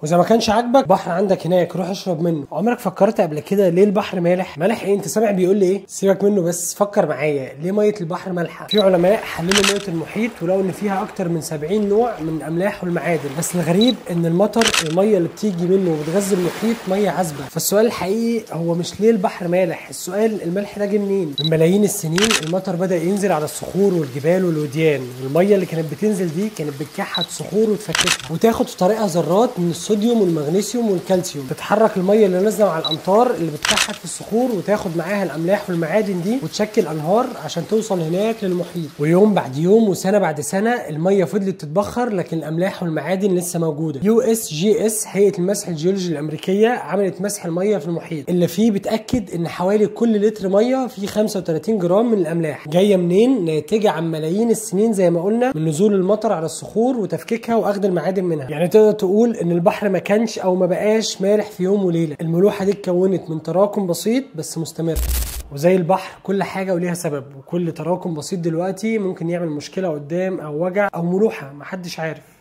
واذا ما كانش عاجبك بحر عندك هناك، روح اشرب منه. عمرك فكرت قبل كده ليه البحر مالح؟ مالح ايه؟ انت سامع بيقول لي ايه؟ سيبك منه بس فكر معايا، ليه مية البحر مالحة؟ في علماء حللوا مية المحيط ولقوا ان فيها اكتر من 70 نوع من الاملاح والمعادن، بس الغريب ان المطر المية اللي بتيجي منه وبتغذي المحيط مية عذبه. فالسؤال الحقيقي هو مش ليه البحر مالح، السؤال الملح ده جه منين؟ من ملايين السنين المطر بدا ينزل على الصخور والجبال والوديان، والمية اللي كانت بتنزل دي كانت بتكحت صخور وتفككها وتاخد في طريقها ذرات من الصوديوم والمغنيسيوم والكالسيوم. تتحرك المية اللي نازله مع الامطار اللي بتكحت في الصخور وتاخد معاها الاملاح والمعادن دي وتشكل انهار عشان توصل هناك للمحيط. ويوم بعد يوم وسنة بعد سنة المية فضلت تتبخر، لكن الاملاح والمعادن لسه موجودة. USGS هيئة المسح الجيولوجي الامريكية عملت مسح المية في المحيط اللي فيه بتاكد ان حوالي كل لتر مية فيه 35 جرام من الاملاح. جاية منين؟ ناتجة عن ملايين السنين زي ما قلنا من نزول المطر على الصخور وتفكيكها واخد المعادن منها. يعني تقدر تقول ان البحر ما كانش او ما بقاش مالح في يوم وليلة، الملوحه دي اتكونت من تراكم بسيط بس مستمر. وزي البحر كل حاجة وليها سبب، وكل تراكم بسيط دلوقتي ممكن يعمل مشكلة قدام او وجع او ملوحه محدش عارف.